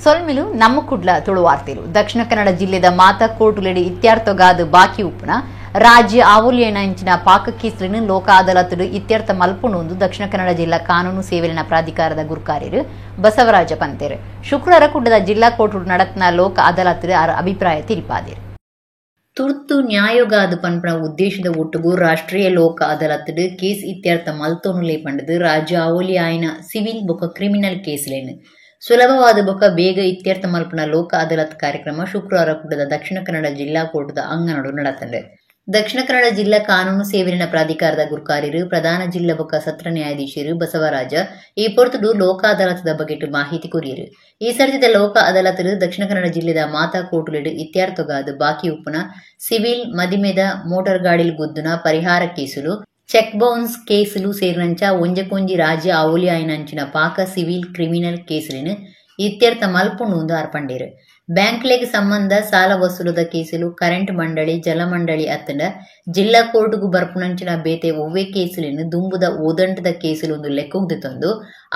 ಸೊಲ್ಮಿಲು ನಮ್ಮ ಕುಡ್ಲ ತುಳುವಾರ್ತೆಲು ದಕ್ಷಿಣ ಕನ್ನಡ ಜಿಲ್ಲೆದ ಮಾತಾ ಕೋರ್ಟುಲೆಡ್ ಇತ್ಯರ್ಥಗಾದ್ ಬಾಕಿ ಉಪ್ಪುನ ರಾಜ್ಯ ಆವೊಲಿಯನಂಚಿನ ಪಾಕ ಕೇಸ್ಲೆನ್ ಲೋಕ ಅದಾಲತ್ ಇತ್ಯರ್ಥ ಮಲ್ಪುಂಡು ದಕ್ಷಿಣ ಕನ್ನಡ ಜಿಲ್ಲಾ ಕಾನೂನು ಸೇವೆಲಿನ ಪ್ರಾಧಿಕಾರದ ಗುರ್ಕಾರ್ಯರು ಬಸವರಾಜ ಪಂತೇರು ಶುಕ್ರವಾರ ಕುಡ್ಲದ ಜಿಲ್ಲಾ ಕೋರ್ಟುಡು ನಡತ್ನ ಲೋಕ ಅದಾಲತ್ ಅಭಿಪ್ರಾಯ ತಿರಿಪಾದೆರು. ತುರ್ತು ನ್ಯಾಯೋಗಾದ ಪನ್ಪುನ ಉದ್ದೇಶದ ಒಟ್ಟುಗು ರಾಷ್ಟ್ರೀಯ ಲೋಕ ಅದಾಲತ್ ಕೇಸ್ ಇತ್ಯರ್ಥ ಮಲ್ತೊನುಲೆ ಪಂಡುದು ರಾಜ್ಯ ಆವೊಲಿ ಆಯಿನ ಸಿವಿಲ್ ಬೊಕ ಕ್ರಿಮಿನಲ್ ಕೇಸ್ಲೆನ್ ಸುಲಭವಾದ ಬೊಕ ಬೇಗ ಇತ್ಯರ್ಥ ಮಲ್ಪುನ ಲೋಕ ಅದಾಲತ್ ಕಾರ್ಯಕ್ರಮ ಶುಕ್ರವಾರ ಕುಡ್ಲದ ದಕ್ಷಿಣ ಕನ್ನಡ ಜಿಲ್ಲಾ ಕೋರ್ಟದ ಅಂಗನಡು ನಡತಂಡು. ದಕ್ಷಿಣ ಕನ್ನಡ ಜಿಲ್ಲಾ ಕಾನೂನು ಸೇವೆಲಿನ ಪ್ರಾಧಿಕಾರದ ಗುರ್ಕಾರ್ಯರು ಪ್ರಧಾನ ಜಿಲ್ಲಾ ಬೊಕ ಸತ್ರ ನ್ಯಾಯಾಧೀಶರು ಬಸವರಾಜ ಈ ಪೊರ್ತುಡು ಲೋಕ ಅದಾಲತ್ದ ಬಗೆಟ್ ಮಾಹಿತಿ ಕೊರಿಯರು. ಈ ಸರ್ತಿದ ಲೋಕ ಅದಾಲತ್ ದಕ್ಷಿಣ ಕನ್ನಡ ಜಿಲ್ಲೆದ ಮಾತಾ ಕೋರ್ಟುಲೆಡ್ ಇತ್ಯರ್ಥಗಾದ್ ಬಾಕಿ ಉಪ್ಪುನ ಸಿವಿಲ್ ಮದಿಮೆದ ಮೋಟಾರ್ ಗಾಡಿಲ್ ಗುದ್ದುನ ಪರಿಹಾರ ಕೇಸುಲು ಚೆಕ್ ಬೌನ್ಸ್ ಕೇಸುಲು ಸೇರಿನಂಚ ಒಂಜಕೊಂಜಿ ರಾಜ್ಯ ಆವೊಲಿ ಆಯಿನಂಚಿನ ಪಾಕ ಸಿವಿಲ್ ಕ್ರಿಮಿನಲ್ ಕೇಸುಲೆನ್ ಇತ್ಯರ್ಥ ಮಲ್ಪುಂಡು ಅರ್ಪಂಡೇರು. ಬ್ಯಾಂಕ್ಲೆಗ್ ಸಂಬಂಧ ಸಾಲ ವಸೂಲದ ಕೇಸುಲು ಕರೆಂಟ್ ಮಂಡಳಿ ಜಲಮಂಡಳಿ ಅತ್ತಂಡ ಜಿಲ್ಲಾ ಕೋರ್ಟ್ಗೂ ಬರ್ಪುನಂಚಿನ ಬೇತೆ ಒವ್ವೆ ಕೇಸುಲೆನ್ ದುಂಬುದ ಓದಂಟದ ಕೇಸುಲು ಒಂದು ಲೆಕ್ಕೊಗ್ದು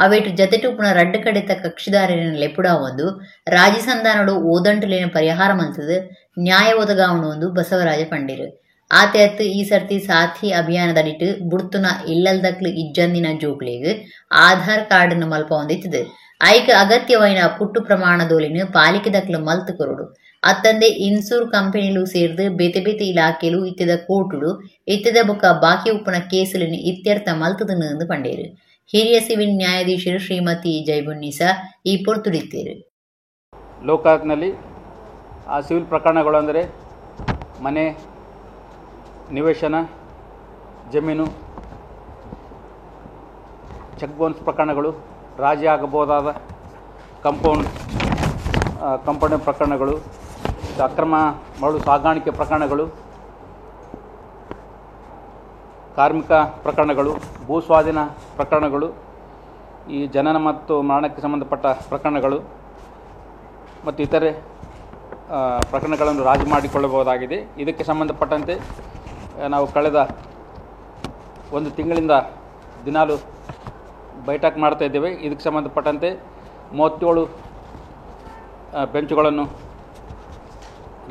ಅವೇಟ್ ಜತೆಟುಪುನ ರಡ್ಡು ಕಡೆತ ಕಕ್ಷಿದಾರನ ಲೆಪುಡಾವೊಂದು ರಾಜಿ ಸಂಧಾನಡು ಓದಂಟುಲೇನ ಪರಿಹಾರ ಮಲ್ತದು ನ್ಯಾಯ ಒದಗಾವಣು ಒಂದು ಬಸವರಾಜ ಪಂಡೇರು. ಆತೆ ಅತ್ತು ಈ ಸರ್ತಿ ಸಾಥಿ ಅಭಿಯಾನದಡಿಟ್ಟು ಬುಡ್ತುನ ಇಲ್ಲಲ್ದಕ್ಲು ಇಜ್ಜಂದಿನ ಜೋಕ್ಲೆಗ್ ಆಧಾರ್ ಕಾರ್ಡ್ ಮಲ್ಪ ಹೊಂದಿತ್ತದು ಐಕ್ ಅಗತ್ಯವಾಯಿನ ಪುಟ್ಟು ಪ್ರಮಾಣದೋಲಿನ ಪಾಲಿಕೆದಕ್ಲು ಮಲ್ತು ಕೊರಡು. ಅತ್ತಂದೆ ಇನ್ಸೂರ್ ಕಂಪನಿಲು ಸೇರ್ದು ಬೇತೆ ಬೇತೆ ಇಲಾಖೆಲು ಇತ್ಯದ ಕೋರ್ಟುಡು ಇತ್ಯದ ಬೊಕ್ಕ ಬಾಕಿ ಉಪ್ಪುನ ಕೇಸುలను ಇತ್ಯರ್ಥ ಮಲ್ತದನ್ನು ಪಂಡೇರು. ಹಿರಿಯ ಸಿವಿಲ್ ನ್ಯಾಯಾಧೀಶರು ಶ್ರೀಮತಿ ಜೈಬುನ್ನೀಸಾ ಈ ಪೊರ್ತುಡಿತ್ತೇರು. ಲೋಕಾಯುಕ್ತನಲ್ಲಿ ಆ ಸಿವಿಲ್ ಪ್ರಕರಣಗಳು ಅಂದರೆ ಮನೆ, ನಿವೇಶನ, ಜಮೀನು, ಚೆಕ್ ಬೌನ್ಸ್ ಪ್ರಕರಣಗಳು, ರಾಜಿ ಆಗಬಹುದಾದ ಕಂಪೌಂಡ್ ಪ್ರಕರಣಗಳು, ಅಕ್ರಮ ಮರಳು ಸಾಗಾಣಿಕೆ ಪ್ರಕರಣಗಳು, ಕಾರ್ಮಿಕ ಪ್ರಕರಣಗಳು, ಭೂಸ್ವಾಧೀನ ಪ್ರಕರಣಗಳು, ಈ ಜನನ ಮತ್ತು ಮರಣಕ್ಕೆ ಸಂಬಂಧಪಟ್ಟ ಪ್ರಕರಣಗಳು ಮತ್ತು ಇತರೆ ಪ್ರಕರಣಗಳನ್ನು ರಾಜಿ ಮಾಡಿಕೊಳ್ಳಬಹುದಾಗಿದೆ. ಇದಕ್ಕೆ ಸಂಬಂಧಪಟ್ಟಂತೆ ನಾವು ಕಳೆದ ಒಂದು ತಿಂಗಳಿಂದ ದಿನಾಲು ಬೈಠಕ್ ಮಾಡ್ತಾ ಇದ್ದೇವೆ. ಇದಕ್ಕೆ ಸಂಬಂಧಪಟ್ಟಂತೆ 37 ಬೆಂಚುಗಳನ್ನು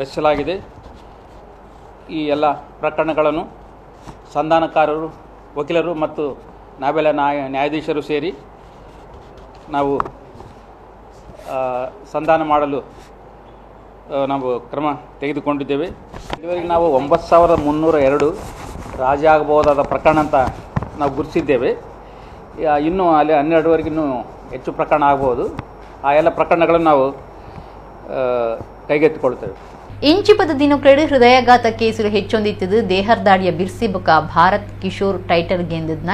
ರಚಿಸಲಾಗಿದೆ. ಈ ಎಲ್ಲ ಪ್ರಕರಣಗಳನ್ನು ಸಂಧಾನಕಾರರು, ವಕೀಲರು ಮತ್ತು ನಾವೆಲ್ಲ ನ್ಯಾಯಾಧೀಶರು ಸೇರಿ ನಾವು ಸಂಧಾನ ಮಾಡಲು ನಾವು ಕ್ರಮ ತೆಗೆದುಕೊಂಡಿದ್ದೇವೆ. ಇದುವರೆಗೆ ನಾವು 9302 ರಾಜಿ ಆಗಬಹುದಾದ ಪ್ರಕರಣ ಅಂತ ನಾವು ಗುರುತಿಸಿದ್ದೇವೆ. ಇನ್ನೂ ಅಲ್ಲಿ 12ವರೆಗೆ ಇನ್ನೂ ಹೆಚ್ಚು ಪ್ರಕರಣ ಆಗ್ಬೋದು. ಆ ಎಲ್ಲ ಪ್ರಕರಣಗಳನ್ನು ನಾವು ಕೈಗೆತ್ತಿಕೊಳ್ತೇವೆ. ಇಂಚಿಪದ ದಿನಕ್ಕೆರಡು ಹೃದಯಾಘಾತ ಕೇಸುಲು ಹೆಚ್ಚೊಂದಿತ್ತದು ದೇಹರ್ದಾಡಿಯ ಬಿರ್ಸಿ ಬೊಕ ಭಾರತ್ ಕಿಶೋರ್ ಟೈಟಲ್ ಗೆಂದದ್ನ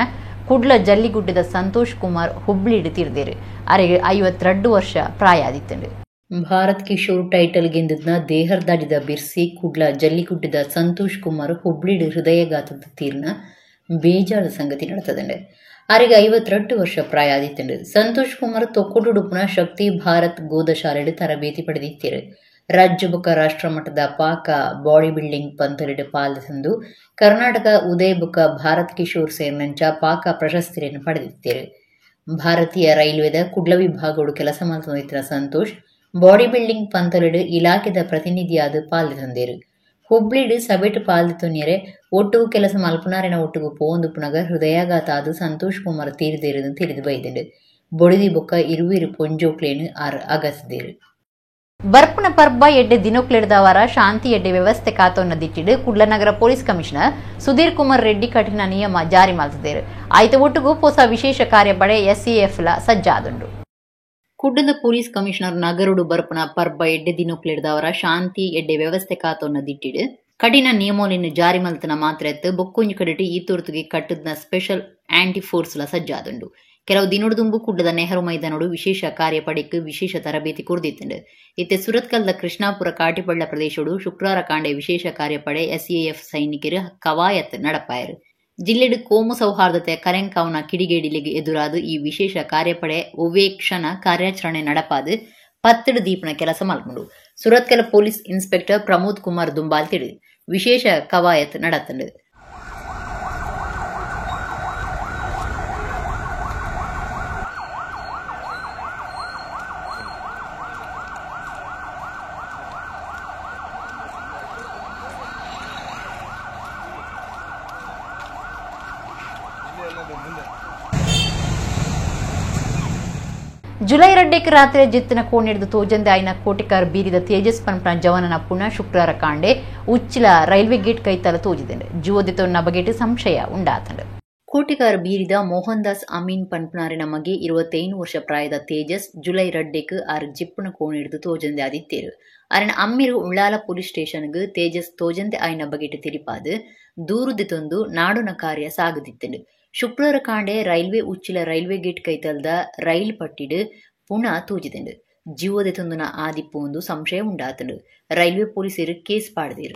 ಕುಡ್ಲ ಜಲ್ಲಿಗುಡ್ಡದ ಸಂತೋಷ್ ಕುಮಾರ್ ಹುಬ್ಳಿಡು ತೀರ್ದೇರು. ಅರೆಗೆ 52 ವರ್ಷ ಪ್ರಾಯಾದಿತ್ತಂಡು. ಭಾರತ್ ಕಿಶೋರ್ ಟೈಟಲ್ ಗೆಂದದ್ನ ದೇಹರ್ದಾಡಿದ ಬಿರ್ಸಿ ಕುಡ್ಲ ಜಲ್ಲಿಗುಡ್ಡದ ಸಂತೋಷ್ ಕುಮಾರ್ ಹುಬ್ಳಿಡು ಹೃದಯಾಘಾತದ ತೀರ್ನ ಬೇಜಾರದ ಸಂಗತಿ ನಡೆತದಂಡೆ. ಅರೆಗೆ 52 ವರ್ಷ ಪ್ರಾಯಾದಿತ್ತಂಡು. ಸಂತೋಷ್ ಕುಮಾರ್ ತೊಕ್ಕೊಡುಡುಪುನ ಶಕ್ತಿ ಭಾರತ್ ಗೋದಶಾಲೆಡು ತರಬೇತಿ ಪಡೆದಿತ್ತಿರು. ರಾಜ್ಯ ಬೊಕ ರಾಷ್ಟ್ರಮಟ್ಟದ ಪಾಕ ಬಾಡಿ ಬಿಲ್ಡಿಂಗ್ ಪಂತಲಿಡು ಪಾಲ್ಸಂದು ಕರ್ನಾಟಕ ಉದಯ ಬೊಕ ಭಾರತ್ ಕಿಶೋರ್ ಸೇರಿನಂಚ ಪಾಕ ಪ್ರಶಸ್ತಿಯನ್ನು ಪಡೆದಿತ್ತಿರು. ಭಾರತೀಯ ರೈಲ್ವೆದ ಕುಡ್ಲ ವಿಭಾಗಡು ಕೆಲಸ ಮಲ್ತೊಂದಿತ್ತಿನ ಸಂತೋಷ್ ಬಾಡಿ ಬಿಲ್ಡಿಂಗ್ ಪಂತಲಿಡು ಇಲಾಖೆದ ಪ್ರತಿನಿಧಿಯಾದ ಪಾಲ್ಸಂದೇರು. ಹುಬ್ಳಿಡು ಸಬೆಟ್ ಪಾಲ್ದಿತ್ತೊನ್ಯರೆ ಒಟ್ಟುಗು ಕೆಲಸ ಮಲ್ಪುನಾರಿನ ಒಟ್ಟುಗು ಪೋಂದು ಪುನಗ ಹೃದಯಾಘಾತ ಆದ ಸಂತೋಷ್ ಕುಮಾರ್ ತೀರ್ದೇರು ತಿಳಿದು ಬೈದಂಡು. ಬೊಡಿದಿ ಬೊಕ್ಕ ಇರುವಿರು ಪೊಂಜೋಕ್ಲೇನು ಆರ್ ಅಗಸದೇರು. ಬರ್ಪುನ ಪರ್ಬ ಎಡ್ಡೆ ದಿನೊಕ್ಲೆಡ್ದವರ ಶಾಂತಿ ಎಡ್ಡೆ ವ್ಯವಸ್ಥೆ ಕಾತೊನ್ನ ದಿಟ್ಟಿಡು ಕುಡ್ಲನಗರ ಪೊಲೀಸ್ ಕಮಿಷನರ್ ಸುಧೀರ್ ಕುಮಾರ್ ರೆಡ್ಡಿ ಕಠಿಣ ನಿಯಮ ಜಾರಿ ಮಲ್ತದೇರು. ಆಯ್ತ ಒಟ್ಟುಗು ಪೊಸ ವಿಶೇಷ ಕಾರ್ಯಪಡೆ ಎಸ್ಎಎಫ್ ಲ ಸಜ್ಜಾದುಂಡು. ಕುಡ್ಲದ ಪೊಲೀಸ್ ಕಮಿಷನರ್ ನಗರುಡು ಬರ್ಪುನ ಪರ್ಬ ಎಡ್ಡೆ ದಿನೊಕ್ಲೆಡ್ದವರ ಶಾಂತಿ ಎಡ್ಡೆ ವ್ಯವಸ್ಥೆ ಕಾತೊನ್ನ ದಿಟ್ಟಿಡು ಕಠಿಣ ನಿಯಮೋಲಿನ ಜಾರಿ ಮಲ್ತನ ಮಾತ್ರ ಎತ್ತು ಬೊಕ್ಕೊಂಜು ಕಡೆಟು ಈ ತೋರ್ತುಗೆ ಕಟ್ಟದ್ನ ಸ್ಪೆಷಲ್ ಆಂಟಿ ಫೋರ್ಸ್ ಲ ಸಜ್ಜಾದುಂಡು. ಕೆಲವು ದಿನೊಡುದುಂಬು ಕುಡ್ಲದ ನೆಹರು ಮೈದಾನಡು ವಿಶೇಷ ಕಾರ್ಯಪಡೆಕ್ ವಿಶೇಷ ತರಬೇತಿ ಕೊರ್ದಿತ್ತಂಡು. ಇತ್ತೆ ಸುರತ್ಕಲ್ದ ಕೃಷ್ಣಾಪುರ ಕಾಟಿಪಳ್ಳ ಪ್ರದೇಶಡು ಶುಕ್ರವಾರ ಕಾಂಡೆ ವಿಶೇಷ ಕಾರ್ಯಪಡೆ ಎಸ್ಎಎಫ್ ಸೈನಿಕರು ಕವಾಯತ್ ನಡಪಾಯರು. ಜಿಲ್ಲೆಡು ಕೋಮು ಸೌಹಾರ್ದತೆ ಕರೆಂಕಾವ್ನ ಕಿಡಿಗೇಡಿಲಿಗೆ ಎದುರಾದ ಈ ವಿಶೇಷ ಕಾರ್ಯಪಡೆ ಒವ್ವೇ ಕ್ಷಣ ಕಾರ್ಯಾಚರಣೆ ನಡಪಾದು ಪತ್ತಡು ದೀಪನ ಕೆಲಸ ಮಲ್ಪುಂಡು. ಸುರತ್ಕಲ್ ಪೊಲೀಸ್ ಇನ್ಸ್ಪೆಕ್ಟರ್ ಪ್ರಮೋದ್ ಕುಮಾರ್ ದುಂಬಾಲ್ ತಿಡು ವಿಶೇಷ ಕವಾಯತ್ ನಡತಂಡು. July 2 ರಾತ್ರಿ ಜಿತ್ತಿನ ಕೋಣಿಡ್ದು ತೋಜಂದೆ ಆಯ್ನ ಕೋಟಿಕಾರ್ ಬೀರಿದ ತೇಜಸ್ ಪನ್ಪನ ಜವನನ ಪುನಃ ಶುಕ್ರವಾರ ಕಾಂಡೆ ಉಚ್ಚಿಲ ರೈಲ್ವೆ ಗೇಟ್ ಕೈತಲ ತೋಜಿದೆ. ಜೀವದಿತೊನ್ನ ಬಗೆಟ್ ಸಂಶಯ ಉಂಡಾತಂಡು. ಕೋಟಿಕಾರ್ ಬೀರಿದ ಮೋಹನ್ ದಾಸ್ ಅಮೀನ್ ಪನ್ಪನಾರಿನ ಮಗೆ 25 ವರ್ಷ ಪ್ರಾಯದ ತೇಜಸ್ ಜುಲೈ 2 ಆರ್ ಜಿಪ್ಪುನ ಕೋಣಿಡ್ದು ತೋಜಂದೆ ಆದಿತ್ತೇರು. ಅರಣ ಅಮ್ಮಿರು ಉಳ್ಳಾಲ ಪೊಲೀಸ್ ಸ್ಟೇಷನ್ಗ್ ತೇಜಸ್ ತೋಜಂದೆ ಆಯ್ನ ಬಗೆಟ್ ತಿರಿಪಾದು ದೂರುದಿತೊಂದು ನಾಡುನ ಕಾರ್ಯ ಸಾಗುದಿತ್ತಂಡು. ಶುಕ್ರವಾರ ಕಾಂಡೆ ರೈಲ್ವೆ ಉಚ್ಚಿಲ ರೈಲ್ವೆ ಗೇಟ್ ಕೈತಲ್ದ ರೈಲ್ ಪಟ್ಟಿಡು ಪುನಃ ತೋಜಿದಂಡು. ಜೀವದೆತೊಂದುನ ಆದಿಪ್ಪು ಸಂಶಯ ಉಂಡಾತಂಡು. ರೈಲ್ವೆ ಪೊಲೀಸರು ಕೇಸ್ ಪಾಡ್ದಿರು.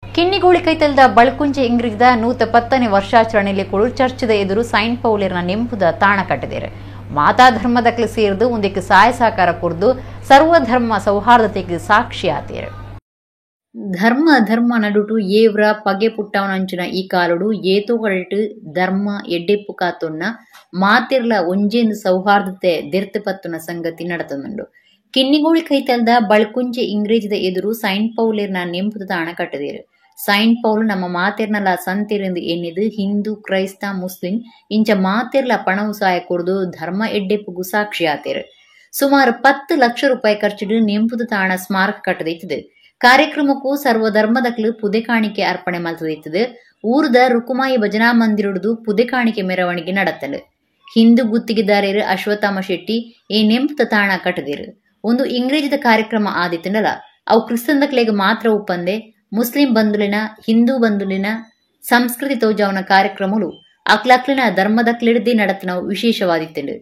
ಕಿನ್ನಿಗೋಳಿ ಕೈತಲ್ದ ಬಳ್ಕುಂಜೆ ಇಂಗ್ರಿದ 110ನೇ ವರ್ಷಾಚರಣೆಯಲ್ಲಿ ಕೂಡ ಚರ್ಚದ ಎದುರು ಸೈಂಟ್ ಪೌಲೇರ್ನ ನೆಂಪುದ ತಾಣ ಕಟ್ಟಿದರು. ಮಾತಾ ಧರ್ಮದಕ್ಲು ಸೇರಿದು ಒಂದಕ್ಕೆ ಸಹಾಯ ಸಹಕಾರ ಕೊರ್ದು ಸರ್ವಧರ್ಮ ಸೌಹಾರ್ದತೆಗೆ ಸಾಕ್ಷಿ ಆತೇರು. ಧರ್ಮ ಧರ್ಮ ನಡುಟು ಏವ್ರ ಪಗೆ ಪುಟ್ಟವನಂಚಿನ ಈ ಕಾಲುಡು ಏತೋಗಳ್ಟು ಧರ್ಮ ಎಡ್ಡೆಪ್ಪು ಕಾತೊನ್ನ ಮಾತಿರ್ಲ ಒಂಜೇಂದು ಸೌಹಾರ್ದತೆ ದೆರ್ತು ಪತ್ತುನ ಸಂಗತಿ ನಡತನುಂಡು. ಕಿನ್ನಿಗೋಳಿ ಕೈತಲ್ದ ಬಳ್ಕುಂಜೆ ಇಂಗ್ರೇಜಿದ ಎದುರು ಸೈಂಟ್ ಪೌಲೇರ್ನ ನೆಂಪುದ ತಾಣ ಕಟ್ಟದೇರು. ಸೈಂಟ್ ಪೌಲ್ ನಮ್ಮ ಮಾತೆರ್ನಲ ಸಂತೆರೆಂದು ಎನ್ನಿದು ಹಿಂದೂ ಕ್ರೈಸ್ತ ಮುಸ್ಲಿಂ ಇಂಚ ಮಾತೆರ್ಲ ಪಣವು ಸಹಾಯ ಕೊರ್ದು ಧರ್ಮ ಎಡ್ಡೆಪ್ಪುಗು ಸಾಕ್ಷಿ ಆತೇರು. ಸುಮಾರು 10 ಲಕ್ಷ ರೂಪಾಯಿ ಖರ್ಚಿಡು ನೆಂಪುದ ತಾಣ ಸ್ಮಾರಕ ಕಟ್ಟದೈತದೆ. ಕಾರ್ಯಕ್ರಮಕ್ಕೂ ಸರ್ವಧರ್ಮದಕ್ಲು ಪುದೆ ಕಾಣಿಕೆ ಅರ್ಪಣೆ ಮಲ್ತದಿತ್ತದು. ಊರದ ರುಕುಮಾಯಿ ಭಜನಾ ಮಂದಿರದು ಪುದೆ ಕಾಣಿಕೆ ಮೆರವಣಿಗೆ ನಡತ್ತಲು. ಹಿಂದೂ ಗುತ್ತಿಗೆದಾರರು ಅಶ್ವತ್ಥಾಮ ಶೆಟ್ಟಿ ಈ ನೆಂಪುದ ತಾಣ ಕಟ್ಟದಿರು. ಒಂದು ಇಂಗ್ರೇಜಿದ ಕಾರ್ಯಕ್ರಮ ಆದಿತ್ತಂಡಲ ಅವು ಕ್ರಿಸ್ತಂದಕ್ಲೆಗ್ ಮಾತ್ರ ಒಪ್ಪಂದೆ ಮುಸ್ಲಿಂ ಬಂಧುಲಿನ ಹಿಂದೂ ಬಂಧುಲಿನ ಸಂಸ್ಕೃತಿ ತೋಜಾವನ ಕಾರ್ಯಕ್ರಮಗಳು ಅಕ್ಲಕ್ಲಿನ ಧರ್ಮದಕ್ಲಿಡ್ದೇ ನಡತನವು ವಿಶೇಷವಾದಿತ್ತಂಡು.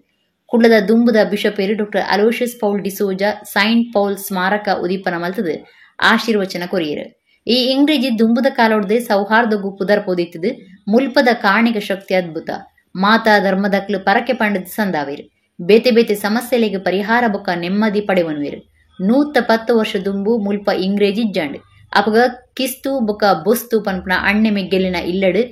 ಕುಳ್ಳದ ದುಂಬುದ ಬಿಷಪೇರು doctor Aloysius Paul D'Souza Saint Paul ಸ್ಮಾರಕ ಉದೀಪನ ಮಲ್ತದು ಆಶೀರ್ವಚನ ಕೊರಿಯರು. ಈ ಇಂಗ್ರೇಜಿ ದುಂಬುದ ಕಾಲೊಡ್ದೆ ಸೌಹಾರ್ದಗು ಪುದರ್ ಪೋದಿತ್ತದು. ಮುಲ್ಪದ ಕಾಣಿಕ ಶಕ್ತಿ ಅದ್ಭುತ. ಮಾತಾ ಧರ್ಮದಕ್ಲು ಪರಕೆ ಪಂಡದ ಸಂದಾವೇರು. ಬೇತೆ ಬೇತೆ ಸಮಸ್ಯೆಗಳಿಗೆ ಪರಿಹಾರ ಬೊಕ್ಕ ನೆಮ್ಮದಿ ಪಡೆವನುವೇರು. 110 ವರ್ಷ ದುಂಬು ಮುಲ್ಪ ಇಂಗ್ರೇಜಿ ಜಾಂಡ್ ಅಪಗ ಕಿಸ್ತು ಬೊಕ್ಕ ಬೊಸ್ತು ಪನ್ಪನ ಅಣ್ಣೆ ಮೆಗ್ಗೆಲಿನ ಇಲ್ಲಡು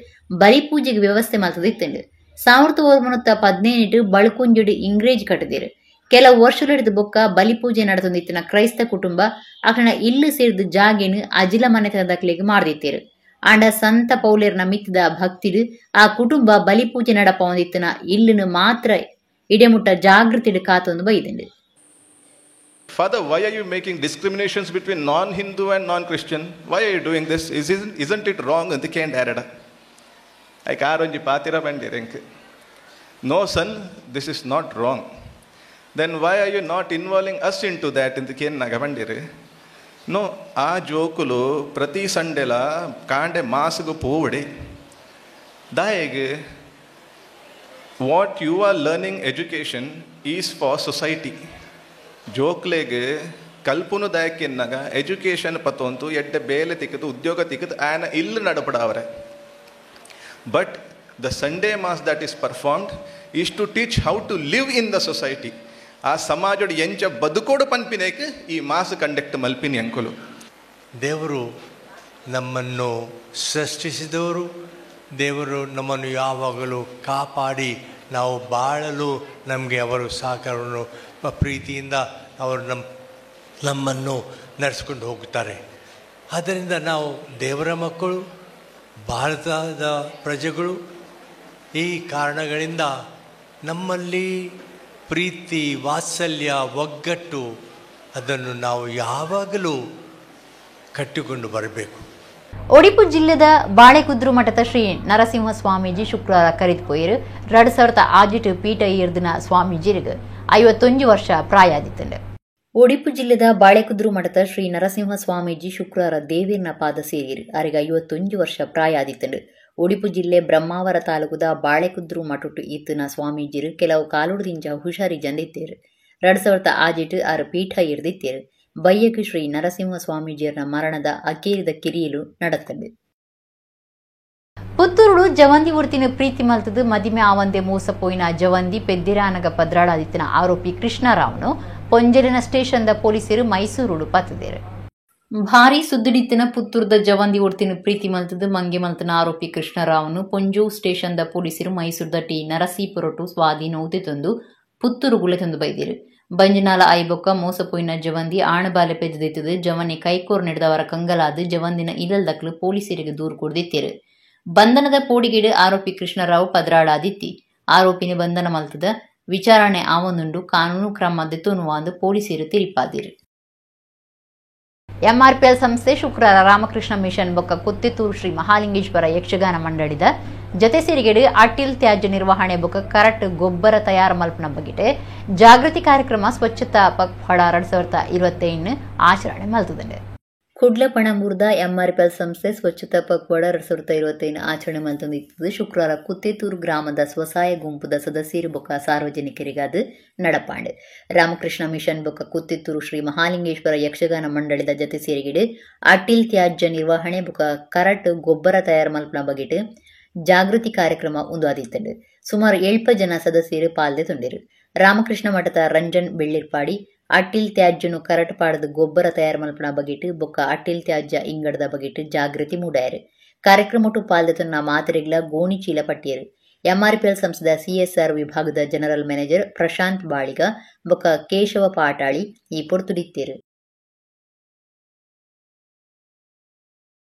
ಬಲಿ ಪೂಜೆಗೆ ವ್ಯವಸ್ಥೆ ಮಲ್ತದಿತ್ತಂಡು. 1918 ಬಳ್ಕುಂಜಡು ಇಂಗ್ರೇಜ್ ಕಟ್ಟದಿರು. ಕೆಲವು ವರ್ಷಗಳಿಡಿದ ಬೊಕ್ಕ ಬಲಿಪೂಜೆ ನಡೆತೊಂದಿತ್ತಿನ ಕ್ರೈಸ್ತ ಕುಟುಂಬ ಅಕಣ ಇಲ್ಲು ಸೇರಿದ ಜಾಗೇನು ಅಜಿಲ ಮನೆತನದಕ್ಲೆಗ್ ಮಾಡ್ದಿತ್ತೇರು. ಆಂಡ ಸಂತ ಪೌಲೇರ್ನ ಮಿತ್ತಿದ ಭಕ್ತಿಡು ಆ ಕುಟುಂಬ ಬಲಿಪೂಜೆ ನಡಪೊಂದಿತ್ತಿನ ಇಲ್ಲುನು ಮಾತ್ರ ಇಡೆಮುಟ್ಟ ಜಾಗೃತಿಡು ಕಾತೊಂದು ಬೈದಂಡು. Father, why are you making discriminations between non-Hindu and non-Christian? Why are you doing this? Isn't it wrong? And they can't add it. I can't patira pandirenk. No, son, this is not wrong. Then why are you not involving us into that? In the Ken Nagavandire? No, ಆ ಜೋಕುಲು ಪ್ರತಿ ಸಂಡೆಲ ಕಾಂಡೆ ಮಾಸಗು ಪೋವಡೆ ದಾಯೆಗೆ. What you are learning education is for society. ಜೋಕ್ಲೆಗೆ ಕಲ್ಪುನು ದಾಯಕ್ಕೆನ್ನಾಗ education ಪತ್ತೊಂತು ಎಡ್ಡೆ ಬೇಲೆ ತಿಕ್ಕದು ಉದ್ಯೋಗ ತಿಕ್ಕದು ಆ್ಯನ ಇಲ್ಲಿ ನಡಪಡಾವರೆ. But the Sunday mass that is performed is to teach how to live in the society. ಆ ಸಮಾಜದ ಎಂಚ ಬದುಕೋಡು ಪನ್ಪಿನೇಕ್ ಈ ಮಾಸ್ ಕಂಡಕ್ಟ್ ಮಲ್ಪಿನಿ ಅಂಕುಲು. ದೇವರು ನಮ್ಮನ್ನು ಸೃಷ್ಟಿಸಿದವರು, ದೇವರು ನಮ್ಮನ್ನು ಯಾವಾಗಲೂ ಕಾಪಾಡಿ ನಾವು ಬಾಳಲು ನಮಗೆ ಅವರು ಸಹಕಾರವನ್ನು ಪ್ರೀತಿಯಿಂದ ಅವರು ನಮ್ಮನ್ನು ನಡೆಸ್ಕೊಂಡು ಹೋಗುತ್ತಾರೆ. ಆದ್ದರಿಂದ ನಾವು ದೇವರ ಮಕ್ಕಳು, ಭಾರತದ ಪ್ರಜೆಗಳು. ಈ ಕಾರಣಗಳಿಂದ ನಮ್ಮಲ್ಲಿ ಪ್ರೀತಿ, ವಾತ್ಸಲ್ಯ, ಒಗ್ಗಟ್ಟು ಅದನ್ನು ನಾವು ಯಾವಾಗಲೂ ಕಟ್ಟಿಕೊಂಡು ಬರಬೇಕು. ಒಡಿಪು ಜಿಲ್ಲೆದ ಬಾಳೆಕುದ್ರು ಮಠದ ಶ್ರೀ ನರಸಿಂಹ ಸ್ವಾಮೀಜಿ ಶುಕ್ರವಾರ ಕರಿದ್ಪೋಯರು. 2006 ಪೀಠ ಏರ್ದಿನ ಸ್ವಾಮೀಜಿರಿಗೆ 51 ವರ್ಷ ಪ್ರಾಯಾದಿತ್ತಂಡು. ಒಡಿಪು ಜಿಲ್ಲೆದ ಬಾಳೆಕುದ್ರು ಮಠದ ಶ್ರೀ ನರಸಿಂಹ ಸ್ವಾಮೀಜಿ ಶುಕ್ರವಾರ ದೇವಿರ್ನ ಪಾದ ಸೇರಿರು. ಅರಿಗೆ 51 ವರ್ಷ ಪ್ರಾಯಾದಿತ್ತಂಡು. ಒಡಿಪು ಜಿಲ್ಲೆ ಬ್ರಹ್ಮಾವರ ತಾಲೂಕುದ ಬಾಳೆಕುದ್ರು ಮಠುಟ್ಟು ಈತನ ಸ್ವಾಮೀಜಿರು ಕೆಲವು ಕಾಲುಡ್ದಿಂಚ ಹುಷಾರಿ ಜಂದಿತ್ತೇರು. 2006 ಆರು ಪೀಠ ಇರ್ದಿತ್ತೇರು. ಬಯ್ಯಕ್ಕೆ ಶ್ರೀ ನರಸಿಂಹ ಸ್ವಾಮೀಜಿಯರ ಮರಣದ ಅಕೇರಿದ ಕಿರಿಯಲು ನಡತಂಡು. ಪುತ್ತೂರುಡು ಜವಂದಿ ಉರ್ತಿನ ಪ್ರೀತಿ ಮಲ್ತದು ಮದಿಮೆ ಆವಂದೆ ಮೋಸ ಪೋಯಿನ ಜವಂದಿ ಪೆದ್ದಿರಾನಗ ಪದ್ರಾಡಾದಿತ್ತಿನ ಆರೋಪಿ ಕೃಷ್ಣರಾವ್ನು ಪೊಂಜಲಿನ ಸ್ಟೇಷನ್ದ ಪೊಲೀಸರು ಮೈಸೂರುಡು ಪತ್ತದೇರು. ಭಾರಿ ಸುದ್ದಿಡಿತ್ತಿನ ಪುತ್ತೂರ್ದ ಜವಂದಿ ಉರ್ತಿನ ಪ್ರೀತಿ ಮಲ್ತದು ಮಂಗೆ ಮಲ್ತನ ಆರೋಪಿ ಕೃಷ್ಣರಾವ್ನು ಪೊಂಜೋ ಸ್ಟೇಷನ್ದ ಪೊಲೀಸರು ಮೈಸೂರ್ದ ಟಿ ನರಸೀಪುರಟು ಸ್ವಾಧೀನ ಉತಿತೊಂದು ಪುತ್ತೂರು ಗುಳೆ ತಂದು ಬೈದಿರು. ಬಂಜನಾಲ ಐಬೊಕ್ಕ ಮೋಸ ಪೋಯಿನ ಜವಂದಿ ಆಣಬಾಲೆ ಪೆದ್ದಿತ್ತದು ಜವನಿ ಕೈಕೋರ್ ನಡೆದವರ ಕಂಗಲಾದ ಜವಂದಿನ ಇಲ್ಲಲ್ದಕ್ಲು ಪೊಲೀಸರಿಗೆ ದೂರು ಕೊಡ್ದಿತ್ತೇರು. ಬಂಧನದ ಪೋಡಿಗೇಡು ಆರೋಪಿ ಕೃಷ್ಣರಾವ್ ಪದ್ರಾಡಾದಿತ್ತಿ. ಆರೋಪಿನ ಬಂಧನ ಮಲ್ತದ ವಿಚಾರಣೆ ಆವೊಂದುಂಡು ಕಾನೂನು ಕ್ರಮ ದೆತೊನುವಾಂದು ಪೊಲೀಸರು ತಿಳಿಪಾದಿರು. ಎಂಆರ್ಪಿಎಲ್ ಸಂಸ್ಥೆ ಶುಕ್ರವಾರ ರಾಮಕೃಷ್ಣ ಮಿಷನ್ ಬೊಕ್ಕ ಕುತ್ತಿತೂರು ಶ್ರೀ ಮಹಾಲಿಂಗೇಶ್ವರ ಯಕ್ಷಗಾನ ಮಂಡಳಿದ ಜತೆ ಸೇರಿಗೆಡು ಅಟ್ಟಿಲ್ ತ್ಯಾಜ್ಯ ನಿರ್ವಹಣೆ ಬೊಕ್ಕ ಕರಟ್ ಗೊಬ್ಬರ ತಯಾರು ಮಲ್ಪನ ಬಗೆಟ್ ಜಾಗೃತಿ ಕಾರ್ಯಕ್ರಮ ಸ್ವಚ್ಛತಾ ಪಕ್ವಾಡ 2025 ಆಚರಣೆ ಮಲ್ತುದುಂಡು. ಕುಡ್ಲ ಪಣಂಬೂರ್ದ ಎಂಆರ್ಪಿಎಲ್ ಸಂಸ್ಥೆ ಸ್ವಚ್ಛತಾ ಪಕ್ವಾಡ 2025 ಆಚರಣೆ ಮಲ್ತೊಂದಿತ್ತುದು. ಶುಕ್ರವಾರ ಕುತ್ತೇತೂರು ಗ್ರಾಮದ ಸ್ವಸಹಾಯ ಗುಂಪುದ ಸದಸ್ಯರು ಬೊಕ್ಕ ಸಾರ್ವಜನಿಕರಿಗಾದ ನಡಪಾಂಡ್. ರಾಮಕೃಷ್ಣ ಮಿಷನ್ ಬೊಕ್ಕ ಕುತ್ತೇತೂರು ಶ್ರೀ ಮಹಾಲಿಂಗೇಶ್ವರ ಯಕ್ಷಗಾನ ಮಂಡಳಿದ ಜತೆ ಸೇರಿಗೆಡು ಅಟ್ಟಿಲ್ ತ್ಯಾಜ್ಯ ನಿರ್ವಹಣೆ ಬೊಕ್ಕ ಕರಟ್ ಗೊಬ್ಬರ ತಯಾರು ಮಲ್ಪನ ಬಗೆಟ್ ಜಾಗೃತಿ ಕಾರ್ಯಕ್ರಮ ಉಂದು ಸುಮಾರು 7 ಜನ ಸದಸ್ಯರು ಪಾಲ್ದೆ ತೊಂದಿರು. ರಾಮಕೃಷ್ಣ ಮಠದ ರಂಜನ್ ಬೆಳ್ಳಿರ್ಪಾಡಿ ಅಟ್ಟಿಲ್ ತ್ಯಾಜ್ಯನು ಕರಟ್ ಪಾಡದ ಗೊಬ್ಬರ ತಯಾರು ಮಲ್ಪನ ಬಗೆಟ್ ಬೊಕ್ಕ ಅಟ್ಟಿಲ್ ತ್ಯಾಜ್ಯ ಇಂಗಡದ ಬಗೆಟ್ ಜಾಗೃತಿ ಮೂಡಾಯರು. ಕಾರ್ಯಕ್ರಮಟು ಪಾಲ್ದೆ ತನ್ನ ಮಾತೆರೆಗ್ಲ ಗೋಣಿ ಚೀಲ ಪಟ್ಟಿಯರು. ಎಂಆರ್ಪಿಎಲ್ ಸಂಸ್ಥೆದ ಸಿಎಸ್ಆರ್ ವಿಭಾಗದ ಜನರಲ್ ಮ್ಯಾನೇಜರ್ ಪ್ರಶಾಂತ್ ಬಾಳಿಗ ಬೊಕ್ಕ ಕೇಶವ ಪಾಟಾಳಿ ಈ ಪೊರ್ತುಡಿತ್ತೇರು.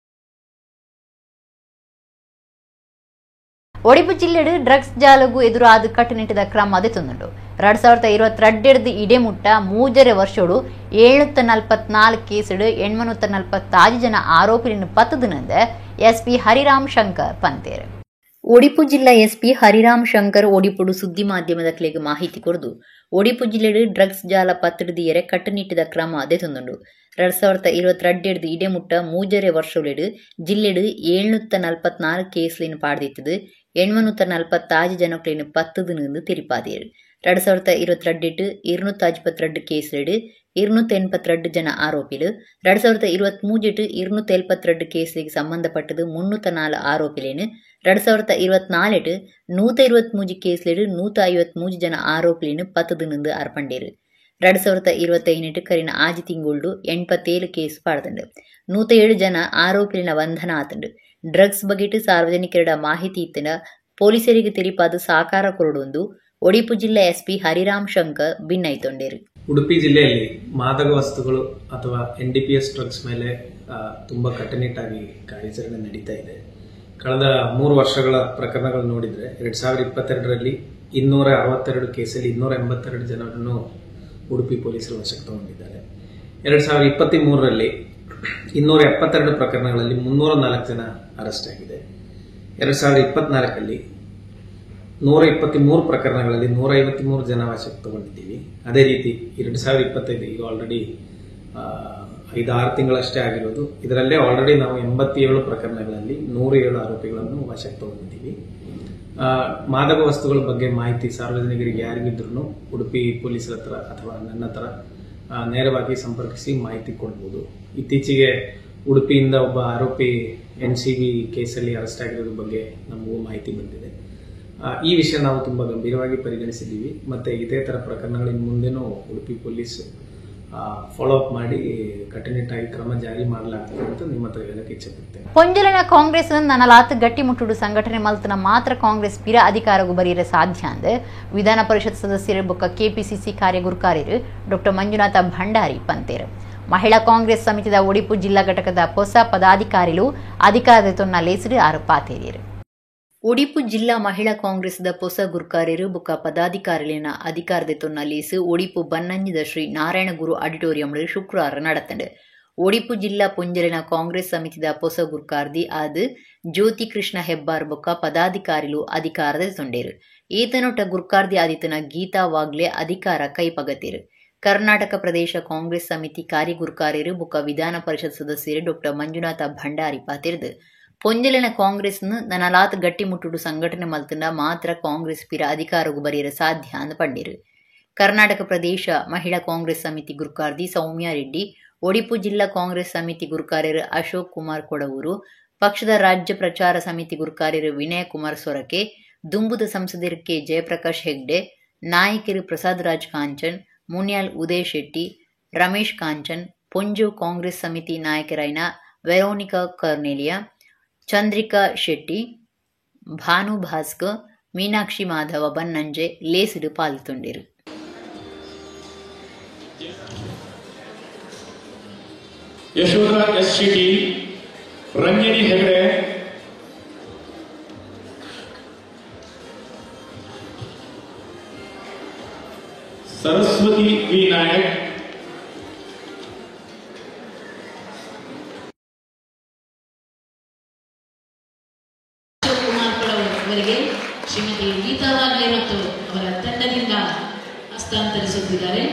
ಒಡಿಪು ಜಿಲ್ಲೆಡು ಡ್ರಗ್ಸ್ ಜಾಲಗು ಎದುರಾದ ಕಟ್ಟುನಿಟ್ಟಿದ ಕ್ರಮ ದೆತೊಂದುಂಡು. 2022 ಇಡೆ ಮುಟ್ಟ 3.5 ವರ್ಷಡು 744 ಕೇಸುಡು 846 ಜನ ಆರೋಪಿಯನ್ನು ಪತ್ತುದಿನಂದ ಎಸ್ಪಿ ಹರಿರಾಮ್ ಶಂಕರ್ ಪಂತೇರು. ಒಡಿಪು ಜಿಲ್ಲಾ ಎಸ್ಪಿ ಹರಿರಾಮ್ ಶಂಕರ್ ಒಡಿಪುಡು ಸುದ್ದಿ ಮಾಧ್ಯಮದ ಕ್ಲೇಗೆ ಮಾಹಿತಿ ಕೊರದು ಒಡಿಪು ಜಿಲ್ಲೆಡು ಡ್ರಗ್ಸ್ ಜಾಲ ಪತ್ತುಡಿಯರೆ ಕಟ್ಟುನಿಟ್ಟಿದ ಕ್ರಮ ದೆತೊಂದುಂಡು. 2022 ಇಡೆ ಮುಟ್ಟ 3.5 ವರ್ಷಲೆಡು ಜಿಲ್ಲೆಡು 744 ಕೇಸ್ಲಿನ ಪಾಡ್ದಿತ್ತದು 846 ಜನಕ್ಲೇನು ಪತ್ತುದಿನಂದು ತೆರಿಪಾದೇರು. 2022 252 ಕೇಸ್ಲೆಡು 282 ಜನ ಆರೋಪಿಲು, 2023 272 ಕೇಸ್ಲಿಗೆ ಸಂಬಂಧಪಟ್ಟದು 304 ಆರೋಪಿಲೇನು, 2024 123 ಕೇಸ್ಲೆಡು 153 ಜನ ಆರೋಪಿಲೇನು ಪತ್ತುದಿನಂದು ಅರ್ಪಂಡೇರು. 2025 ಕರಿನ ಆಜಿ ತಿಂಗುಳ್ಡು 87 ಕೇಸ್ ಪಾಡ್ದಂಡು 107 ಜನ ಆರೋಪಿಲಿನ ಬಂಧನ ಆತಂಡು. ಡ್ರಗ್ಸ್ ಬಗೆಟ್ ಸಾರ್ವಜನಿಕರ ಮಾಹಿತಿ ಇತ್ತಿನ ಪೊಲೀಸರಿಗೆ ತೆರಿಪಾದ ಸಾಕಾರ ಕೊರಡೊಂದು ಒಡಿಪು ಜಿಲ್ಲಾ ಎಸ್ಪಿ ಹರಿರಾಮ್ ಶಂಕರ್ ಭಿನ್ನೈತೊಂಡೇರು. ಉಡುಪಿ ಜಿಲ್ಲೆಯಲ್ಲಿ ಮಾದಕ ವಸ್ತುಗಳು ಅಥವಾ NDPS drugs ಮೇಲೆ ತುಂಬಾ ಕಟ್ಟುನಿಟ್ಟಾಗಿ ಕಾರ್ಯಾಚರಣೆ ನಡೀತಾ ಇದೆ. ಕಳೆದ 3 ವರ್ಷಗಳ ಪ್ರಕರಣಗಳು ನೋಡಿದ್ರೆ 2022ರಲ್ಲಿ 262 ಕೇಸಲ್ಲಿ 282 ಜನರನ್ನು ಉಡುಪಿ ಪೊಲೀಸರು ವಶಕ್ಕೆ ತಗೊಂಡಿದ್ದಾರೆ. 2023ರಲ್ಲಿ 272 ಪ್ರಕರಣಗಳಲ್ಲಿ 304 ಜನ ಅರೆಸ್ಟ್ ಆಗಿದೆ. 2024ರಲ್ಲಿ 123 ಪ್ರಕರಣಗಳಲ್ಲಿ 153 ಜನ ವಶಕ್ಕೆ ತಗೊಂಡಿದ್ದೀವಿ. ಅದೇ ರೀತಿ 2025 ಈಗ ಆಲ್ರೆಡಿ 5-6 ತಿಂಗಳಷ್ಟೇ ಆಗಿರೋದು, ಇದರಲ್ಲೇ ಆಲ್ರೆಡಿ ನಾವು 87 ಪ್ರಕರಣಗಳಲ್ಲಿ 107 ಆರೋಪಿಗಳನ್ನು ವಶಕ್ಕೆ ತಗೊಂಡಿದ್ದೀವಿ. ಮಾದಕ ವಸ್ತುಗಳ ಬಗ್ಗೆ ಮಾಹಿತಿ ಸಾರ್ವಜನಿಕರಿಗೆ ಯಾರಿಗಿದ್ರೂ ಉಡುಪಿ ಪೊಲೀಸರ ಹತ್ರ ಅಥವಾ ನನ್ನ ಹತ್ರ ನೇರವಾಗಿ ಸಂಪರ್ಕಿಸಿ ಮಾಹಿತಿ ಕೊಡ್ಬೋದು. ಇತ್ತೀಚೆಗೆ ಉಡುಪಿಯಿಂದ ಒಬ್ಬ ಆರೋಪಿ NCB ಕೇಸಲ್ಲಿ ಅರೆಸ್ಟ್ ಆಗಿರೋದ್ರ ಬಗ್ಗೆ ನಮಗೂ ಮಾಹಿತಿ ಬಂದಿದೆ. ಈ ವಿಷಯ ನಾವು ತುಂಬ ಗಂಭೀರವಾಗಿ ಪರಿಗಣಿಸಿದ್ದೀವಿ ಮತ್ತು ಇದೇ ಥರ ಪ್ರಕರಣಗಳಿನ ಮುಂದೆನೂ ಉಡುಪಿ police follow up ಮಾಡಿ ಕಟ್ಟುನಿಟ್ಟಾಗಿ ಕ್ರಮ ಜಾರಿ ಮಾಡಲಾಗ್ತದೆ ಅಂತ ನಿಮ್ಮ ಹತ್ರ ಹೇಳಕ್ಕೆ ಇಚ್ಛೆಪಡ್ತೇನೆ. ಪೊಂಜಲಿನ ಕಾಂಗ್ರೆಸ್ ನನಲಾತ್ ಗಟ್ಟಿಮುಟ್ಟುಡು ಸಂಘಟನೆ ಮಲ್ತನ ಮಾತ್ರ ಕಾಂಗ್ರೆಸ್ ಪಿರ ಅಧಿಕಾರಗೂ ಬರೆಯರೆ ಸಾಧ್ಯ ಅಂದ್ ವಿಧಾನ ಪರಿಷತ್ ಸದಸ್ಯರು ಬೊಕ್ಕ ಕೆಪಿಸಿಸಿ ಕಾರ್ಯಗುರುಕಾರ್ಯರು ಡಾಕ್ಟರ್ ಮಂಜುನಾಥ ಭಂಡಾರಿ ಪಂತೇರು. ಮಹಿಳಾ ಕಾಂಗ್ರೆಸ್ ಸಮಿತಿದ ಒಡಿಪು ಜಿಲ್ಲಾ ಘಟಕದ ಹೊಸ ಪದಾಧಿಕಾರಿಲು ಅಧಿಕಾರದ ತೊನ್ನ ಲೇಸರು ಆರೋಪಾತೇರಿಯರು. ಒಡಿಪು ಜಿಲ್ಲಾ ಮಹಿಳಾ ಕಾಂಗ್ರೆಸ್ದ ಪೊಸ ಗುರ್ಕಾರ್ಯರು ಬೊಕ್ಕ ಪದಾಧಿಕಾರಿಲಿನ ಅಧಿಕಾರದ ತೊನ್ನ ಲೇಸು ಒಡಿಪು ಬನ್ನಂಜಿದ ಶ್ರೀ ನಾರಾಯಣಗುರು ಆಡಿಟೋರಿಯಂ ಶುಕ್ರವಾರ ನಡತಂಡು. ಒಡಿಪು ಜಿಲ್ಲಾ ಪೊಂಜಲಿನ ಕಾಂಗ್ರೆಸ್ ಸಮಿತಿದ ಪೊಸ ಗುರ್ಕಾರ್ದಿ ಆದ್ ಜ್ಯೋತಿ ಕೃಷ್ಣ ಹೆಬ್ಬಾರ್ ಬೊಕ್ಕ ಪದಾಧಿಕಾರಿಲು ಅಧಿಕಾರದ ತೊಂಡೇರು. ಏತನೊಟ್ಟ ಗುರ್ಕಾರ್ದಿ ಆದಿತನ ಗೀತಾ ವಾಗ್ಲೆ ಅಧಿಕಾರ ಕೈಪಗತೇರು. ಕರ್ನಾಟಕ ಪ್ರದೇಶ ಕಾಂಗ್ರೆಸ್ ಸಮಿತಿ ಕಾರ್ಯಗುರ್ಕಾರ್ಯರು ಬೊಕ್ಕ ವಿಧಾನ ಪರಿಷತ್ ಸದಸ್ಯರು ಡಾಕ್ಟರ್ ಮಂಜುನಾಥ ಭಂಡಾರಿ ಪಾತಿರ್ದು ಪೊಂಜಲಿನ ಕಾಂಗ್ರೆಸ್ನ ನನಲಾತ್ ಗಟ್ಟಿಮುಟ್ಟುಡು ಸಂಘಟನೆ ಮಲ್ತಂಡ ಮಾತ್ರ ಕಾಂಗ್ರೆಸ್ ಪಿರ ಅಧಿಕಾರಗೂ ಬರೆಯಲು ಸಾಧ್ಯ ಅಂದ್ ಪಂಡೇರು. ಕರ್ನಾಟಕ ಪ್ರದೇಶ ಮಹಿಳಾ ಕಾಂಗ್ರೆಸ್ ಸಮಿತಿ ಗುರುಕಾರ್ದಿ ಸೌಮ್ಯ ರೆಡ್ಡಿ, ಒಡಿಪು ಜಿಲ್ಲಾ ಕಾಂಗ್ರೆಸ್ ಸಮಿತಿ ಗುರುಕಾರ್ಯರು ಅಶೋಕ್ ಕುಮಾರ್ ಕೊಡವೂರು, ಪಕ್ಷದ ರಾಜ್ಯ ಪ್ರಚಾರ ಸಮಿತಿ ಗುರುಕಾರ್ಯರು ವಿನಯ ಕುಮಾರ್ ಸೊರಕೆ, ದುಂಬುದ ಸಂಸದರು ಕೆ ಜಯಪ್ರಕಾಶ್ ಹೆಗ್ಡೆ, ನಾಯಕರು ಪ್ರಸಾದ್ ರಾಜ್ ಕಾಂಚನ್, ಮುನಿಯಾಲ್ ಉದಯ್ ಶೆಟ್ಟಿ, ರಮೇಶ್ ಕಾಂಚನ್, ಪೊಂಜು ಕಾಂಗ್ರೆಸ್ ಸಮಿತಿ ನಾಯಕರಾಯಿನ ವೆರೋನಿಕಾ ಕಾರ್ನೆಲಿಯಾ, ಚಂದ್ರಿಕಾ ಶೆಟ್ಟಿ, ಭಾನು ಭಾಸ್ಕರ್, ಮೀನಾಕ್ಷಿ ಮಾಧವ ಬನ್ನಂಜೆ ಲೇಸಿಡು ಪಾಲ್ತೊಂಡಿರು. Yashoda S Shetty, Ranjini Hegde, Saraswati V Nayak. Kumar ಅವರಿಗೆ ಶ್ರೀಮತಿ ಗೀತಾ ವಾಗ್ಲೆ ಮತ್ತು ಅವರ ತಂಡದಿಂದ ಹಸ್ತಾಂತರಿಸುತ್ತಿದ್ದಾರೆ.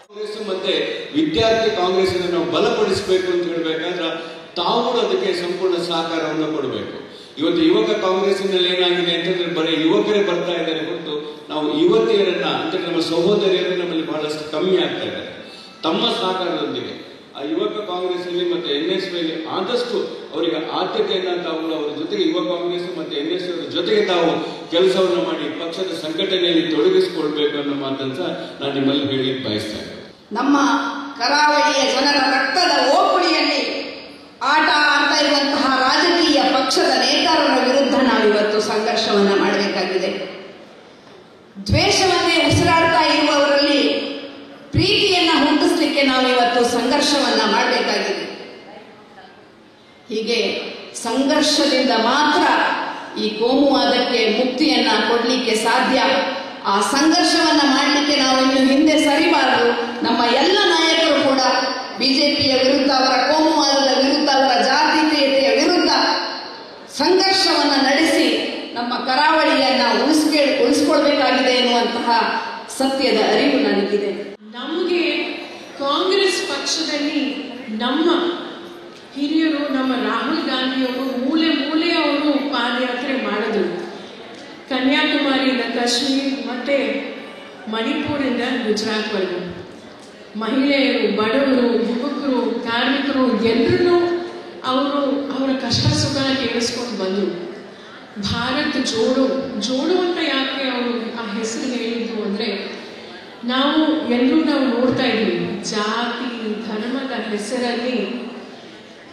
ಕಾಂಗ್ರೆಸ್ ಮತ್ತೆ ವಿದ್ಯಾರ್ಥಿ ಕಾಂಗ್ರೆಸ್ ನಾವು ಬಲಪಡಿಸಬೇಕು ಅಂತ ಹೇಳಬೇಕಾದ್ರೆ ತಾವು ಅದಕ್ಕೆ ಸಂಪೂರ್ಣ ಸಹಕಾರವನ್ನು ಕೊಡಬೇಕು. ಇವತ್ತು ಯುವಕ ಕಾಂಗ್ರೆಸ್ಸಿನಲ್ಲಿ ಏನಾಗಿದೆ ಅಂತಂದ್ರೆ ಬರೀ ಯುವಕರೇ ಬರ್ತಾ ಇದ್ದಾರೆ ಹೊರತು ನಾವು ಯುವತಿಯರನ್ನ ಅಂದ್ರೆ ನಮ್ಮ ಸಹೋದರಿಯರು ನಮ್ಮಲ್ಲಿ ಬಹಳಷ್ಟು ಕಮ್ಮಿ ಆಗ್ತಾ ಇದ್ದಾರೆ. ತಮ್ಮ ಸಹಕಾರದೊಂದಿಗೆ ಆ ಯುವಕ ಕಾಂಗ್ರೆಸ್ ಅಲ್ಲಿ ಮತ್ತೆ ಎನ್ ಎಸ್ ಅಲ್ಲಿ ಆದಷ್ಟು ಅವರಿಗೆ ಆದ್ಯತೆಯನ್ನ ತಾವು ಅವರ ಜೊತೆಗೆ ಯುವ ಕಾಂಗ್ರೆಸ್ ಮತ್ತೆ ಎನ್ ಎಸ್ ಅವರ ಜೊತೆಗೆ ತಾವು ಕೆಲಸವನ್ನು ಮಾಡಿ ಪಕ್ಷದ ಸಂಘಟನೆಯಲ್ಲಿ ತೊಡಗಿಸಿಕೊಳ್ಬೇಕು ಅನ್ನೋ ಮಾತನ್ನು ಸಹ ನಾನು ನಿಮ್ಮಲ್ಲಿ ಹೇಳಿ ಬಯಸ್ತೇನೆ. ನಮ್ಮ ಕರಾವಳಿಯ ಜನರ ರಕ್ತದ ಓಕುಳಿಯಲ್ಲಿ ಆಟ ಆಡ್ತಾ ಇರುವಂತಹ ರಾಜಕೀಯ ಪಕ್ಷದ ನೇತಾರರ ವಿರುದ್ಧ ನಾವಿವತ್ತು ಸಂಘರ್ಷವನ್ನ ಮಾಡಬೇಕಾಗಿದೆ. ದ್ವೇಷವನ್ನೇ ಉಸಿರಾಡ್ತಾ ಇರುವವರಲ್ಲಿ ಪ್ರೀತಿಯನ್ನ ಹುಟ್ಟಿಸ್ಲಿಕ್ಕೆ ನಾವಿವತ್ತು ಸಂಘರ್ಷವನ್ನ ಮಾಡಬೇಕಾಗಿದೆ. ಹೀಗೆ ಸಂಘರ್ಷದಿಂದ ಮಾತ್ರ ಈ ಕೋಮುವಾದಕ್ಕೆ ಮುಕ್ತಿಯನ್ನ ಕೊಡಲಿಕ್ಕೆ ಸಾಧ್ಯ. ಆ ಸಂಘರ್ಷವನ್ನ ಮಾಡಲಿಕ್ಕೆ ನಾವು ಇನ್ನು ಹಿಂದೆ ಸರಿಬಾರದು. ನಮ್ಮ ಎಲ್ಲ ನಾಯಕರು ಕೂಡ ಬಿಜೆಪಿಯ ವಿರುದ್ಧ, ಅವರ ಕೋಮುವಾದದ ವಿರುದ್ಧ, ಅವರ ಜಾತೀಯತೆಯ ವಿರುದ್ಧ ಸಂಘರ್ಷವನ್ನ ನಡೆಸಿ ನಮ್ಮ ಕರಾವಳಿಯನ್ನ ಉಳಿಸ್ಕೊಳ್ಬೇಕಾಗಿದೆ ಎನ್ನುವಂತಹ ಸತ್ಯದ ಅರಿವು ನನಗಿದೆ. ನಮಗೆ ಕಾಂಗ್ರೆಸ್ ಪಕ್ಷದಲ್ಲಿ ನಮ್ಮ ಹಿರಿಯರು, ನಮ್ಮ ರಾಹುಲ್ ಗಾಂಧಿಯವರು ಮೂಲೆ ಮೂಲೆಯವರು ಪಾದಯಾತ್ರೆ ಮಾಡಿದ್ರು. ಕನ್ಯಾಕುಮಾರಿಯಿಂದ ಕಾಶ್ಮೀರ್ ಮತ್ತೆ ಮಣಿಪುರಿಂದ ಗುಜರಾತ್ವರೆಗೂ ಮಹಿಳೆಯರು, ಬಡವರು, ಯುವಕರು, ಕಾರ್ಮಿಕರು ಎಲ್ಲರೂ ಅವರು ಅವರ ಕಷ್ಟ ಸುಖನ ಕೇಳಿಸ್ಕೊಂಡು ಬಂದರು. ಭಾರತ್ ಜೋಡೋ ಜೋಡೋ ಅಂತ ಯಾಕೆ ಅವರು ಆ ಹೆಸರು ಹೇಳಿದ್ರು ಅಂದರೆ, ನಾವು ಎಲ್ಲರೂ ನಾವು ನೋಡ್ತಾ ಇದ್ದೀವಿ, ಜಾತಿ ಧರ್ಮದ ಹೆಸರಲ್ಲಿ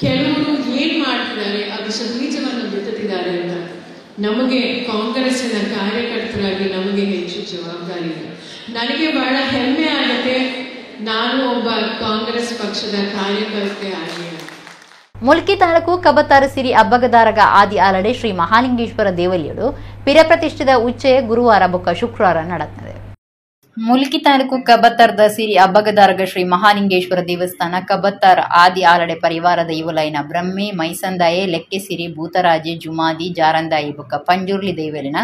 ಕೆಲವರು ಏನು ಮಾಡ್ತಿದ್ದಾರೆ, ಆ ವಿಷ ಬೀಜವನ್ನು ಬಿತ್ತುತ್ತಿದ್ದಾರೆ ಅಂತ. ನಮಗೆ ಕಾಂಗ್ರೆಸ್ಸಿನ ಕಾರ್ಯಕರ್ತರಾಗಿ ನಮಗೆ ಹೆಚ್ಚು ಜವಾಬ್ದಾರಿ ಇದೆ. ನನಗೆ ಬಹಳ ಹೆಮ್ಮೆ ಆಗುತ್ತೆ, ನಾನು ಒಬ್ಬ ಕಾಂಗ್ರೆಸ್ ಪಕ್ಷದ ಕಾರ್ಯಕರ್ತೆ ಆಗಿ. ಮುಲ್ಕಿ ತಾಲೂಕು ಕಬತಾರು ಸಿರಿ ಅಬ್ಬಗದಾರಗ ಆದಿ ಆಲಡೆ ಶ್ರೀ ಮಹಾಲಿಂಗೇಶ್ವರ ದೇವಲಿಯಡು ಪಿರಪ್ರತಿಷ್ಠಿತ ಉಚ್ಚಯ ಗುರುವಾರ ಬೊಕ್ಕ ಶುಕ್ರವಾರ ನಡೆಯುತ್ತದೆ. ಮುಲ್ಕಿ ತಾಲೂಕು ಕಬತ್ತಾರದ ಸಿರಿ ಅಬ್ಬಗದಾರಗ ಶ್ರೀ ಮಹಾಲಿಂಗೇಶ್ವರ ದೇವಸ್ಥಾನ ಕಬತ್ತಾರ್ ಆದಿ ಆಲಡೆ ಪರಿವಾರ ದೈವಲೈನ ಬ್ರಹ್ಮೆ ಮೈಸಂದಾಯೆ ಲೆಕ್ಕೆಸಿರಿ ಭೂತರಾಜೆ ಜುಮಾದಿ ಜಾರಂದಾಯಿ ಬೊಕ್ಕ ಪಂಜುರ್ಲಿ ದೈವಲಿನ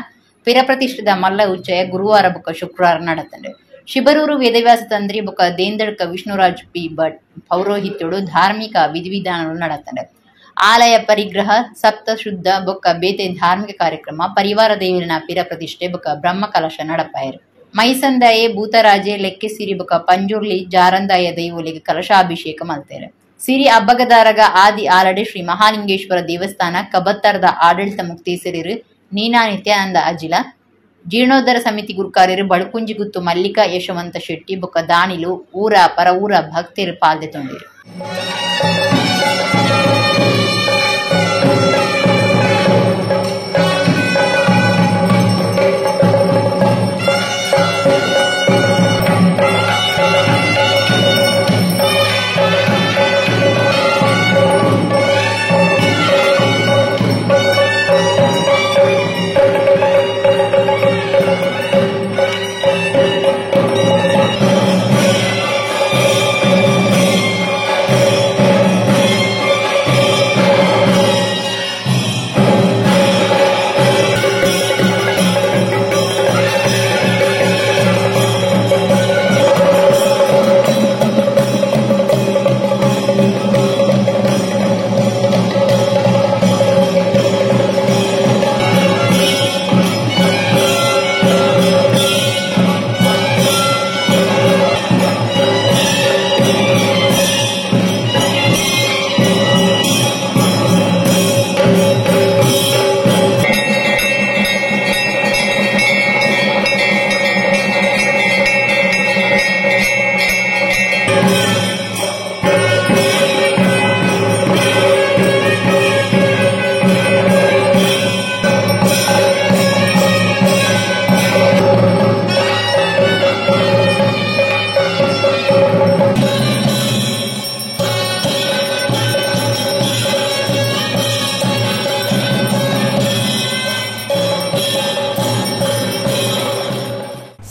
ಪಿರಪ್ರತಿಷ್ಠಿತ ಮಲ್ಲ ಉಚ್ಚಯ ಗುರುವಾರ ಬೊಕ್ಕ ಶುಕ್ರವಾರ ನಡೆಯುತ್ತದೆ. ಶಿಬರೂರು ವೇದವ್ಯಾಸ ತಂತ್ರಿ ಬೊಕ್ಕ ದೇಂದಡ್ಕ ವಿಷ್ಣುರಾಜ್ ಪಿ ಭಟ್ ಪೌರೋಹಿತ್ಯಡು ಧಾರ್ಮಿಕ ವಿಧಿವಿಧಾನಗಳು ನಡೆಯುತ್ತದೆ. ಆಲಯ ಪರಿಗ್ರಹ ಸಪ್ತ ಶುದ್ಧ ಬೊಕ್ಕ ಬೇತೆ ಧಾರ್ಮಿಕ ಕಾರ್ಯಕ್ರಮ ಪರಿವಾರ ದೇವರಿನ ಪಿರಪ್ರತಿಷ್ಠೆ ಬೊಕ್ಕ ಬ್ರಹ್ಮ ಕಲಶ ನಡಪಾಯರು. ಮೈಸಂದಾಯೆ ಭೂತರಾಜೆ ಲೆಕ್ಕೆಸಿರಿ ಬೊಕ್ಕ ಪಂಜುರ್ಲಿ ಜಾರಂದಾಯ ದೈವೊಲಿಗೆ ಕಲಶಾಭಿಷೇಕ ಮಲ್ತೇರೆ. ಸಿರಿ ಅಬ್ಬಗದಾರಗ ಆದಿ ಆಲಡೆ ಶ್ರೀ ಮಹಾಲಿಂಗೇಶ್ವರ ದೇವಸ್ಥಾನ ಕಬತ್ತಾರದ ಆಡಳಿತ ಮುಕ್ತೇಸರಿರು ನೀನಾ ನಿತ್ಯಾನಂದ ಅಜಿಲ, ಜೀರ್ಣೋದ್ಧಾರ ಸಮಿತಿ ಗುರುಕಾರ್ಯರು ಬಳುಕುಂಜಿಗುತ್ತು ಮಲ್ಲಿಕಾ ಯಶವಂತ ಶೆಟ್ಟಿ ಬೊಕ್ಕ ದಾನಿಲು ಊರ ಪರ ಊರ ಭಕ್ತರು ಪಾಲ್ದೆ ತೊಂದಿರು.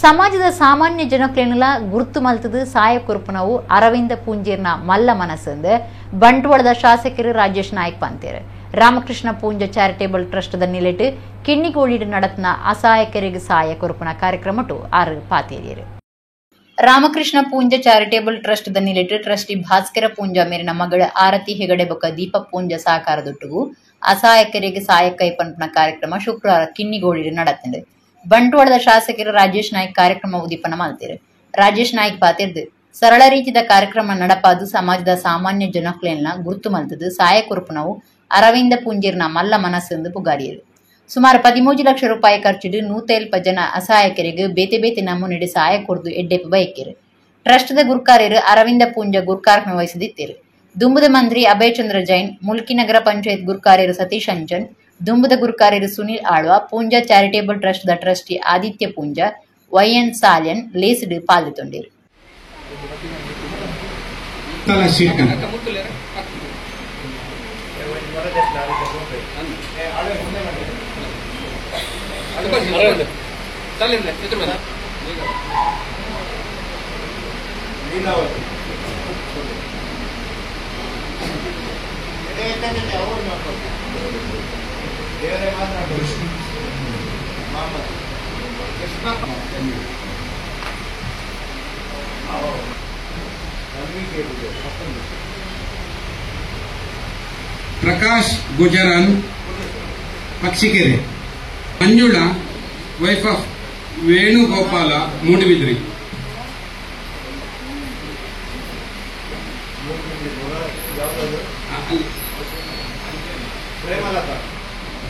ಸಮಾಜದ ಸಾಮಾನ್ಯ ಜನಕ್ಲೆನ್ಲ ಗುರ್ತು ಮಲ್ತದು ಸಾಯ ಕೊರ್ಪುನವು ಅರವಿಂದ ಪೂಂಜೆರ್ನ ಮಲ್ಲ ಮನಸ್ಸಂದು ಬಂಟ್ವಾಳದ ಶಾಸಕರು ರಾಜೇಶ್ ನಾಯ್ಕ್ ಪಂತೇರು. Ramakrishna Poonja charitable trust the ನಿಲೆಟ್ ಕಿನ್ನಿಗೋಳಿಡ್ ನಡತ್ನ ಅಸಹಾಯಕರಿಗೆ ಸಹಾಯ ಕೊರ್ಪುನ ಕಾರ್ಯಕ್ರಮಟು ಆರು ಪಾತೇರಿಯರು. Ramakrishna Poonja charitable trust the ನಿಲೆಟ್ trustee Bhaskara Poonja ಮೇರಿನ ಮಗಳ ಆರತಿ ಹೆಗಡೆ ಬೊಕ್ಕ ದೀಪ ಪೂಂಜ ಸಹಕಾರದೊಟ್ಟುಗು ಅಸಹಾಯಕರಿಗೆ ಸಹಾಯ ಕೈಪನ್ಪುನ ಕಾರ್ಯಕ್ರಮ ಶುಕ್ರವಾರ ಕಿನ್ನಿಗೋಳಿಡ್ ನಡತ್ಂಡ್. ಬಂಟ್ವಾಳದ ಶಾಸಕರು ರಾಜೇಶ್ ನಾಯ್ಕ್ ಕಾರ್ಯಕ್ರಮ ಉದ್ದೀಪನ ಮಲ್ತೇರು. ರಾಜೇಶ್ ನಾಯ್ಕ್ ಪಾತಿರ್ದು ಸರಳ ರೀತಿದ ಕಾರ್ಯಕ್ರಮ ನಡಪಾದು ಸಮಾಜದ ಸಾಮಾನ್ಯ ಜನಕ್ಲೆನ್ಲ ಗುರ್ತು ಮಲ್ತದು ಸಹಾಯ ಕೊರ್ಪುನವು ಅರವಿಂದ ಪೂಂಜೆರ್ನ ಮಲ್ಲ ಮನಸ್ಸೆಂದು ಪುಗಾರಿಯರು. ಸುಮಾರು 13 ಲಕ್ಷ ರೂಪಾಯಿ ಖರ್ಚಿಡು 150 ಜನ ಅಸಹಾಯಕರಿಗೆ ಬೇತೆ ಬೇತೆ ನಮೂನೆಡು ಸಹಾಯ ಕೊರ್ದು ಎಡ್ಡೆಪ್ಪು ಬಯಕೆರು. ಟ್ರಸ್ಟ್ದ ಗುರ್ಕಾರ್ಯರು ಅರವಿಂದ ಪೂಂಜ ಗುರ್ಕಾರ್ಮೆ ವಹಿಸಿದಿತ್ತೇರು. ದುಂಬುದ ಮಂತ್ರಿ ಅಭಯಚಂದ್ರ ಜೈನ್, ಮುಲ್ಕಿ ನಗರ ಪಂಚಾಯತ್ ಗುರ್ಕಾರ್ಯರು ಸತೀಶ್ ಅಂಜನ್, ದುಂಬುದ ಗುರ್ಕಾರ್ಯರು ಸುನಿಲ್ ಆಳ್ವ, ಪೂಂಜ ಚಾರಿಟೇಬಲ್ ಟ್ರಸ್ಟ್ದ ಟ್ರಸ್ಟಿ ಆದಿತ್ಯ ಪೂಂಜ, ವೈಎನ್ ಸಾಲ್ಯನ್ ಲೇಸ್ಡ್ ಪಾಲ್ಗೊಂಡಿರು. Prakash Gujaran, Pakshikere. Manjula, wife of Venugopala, Moodbidri.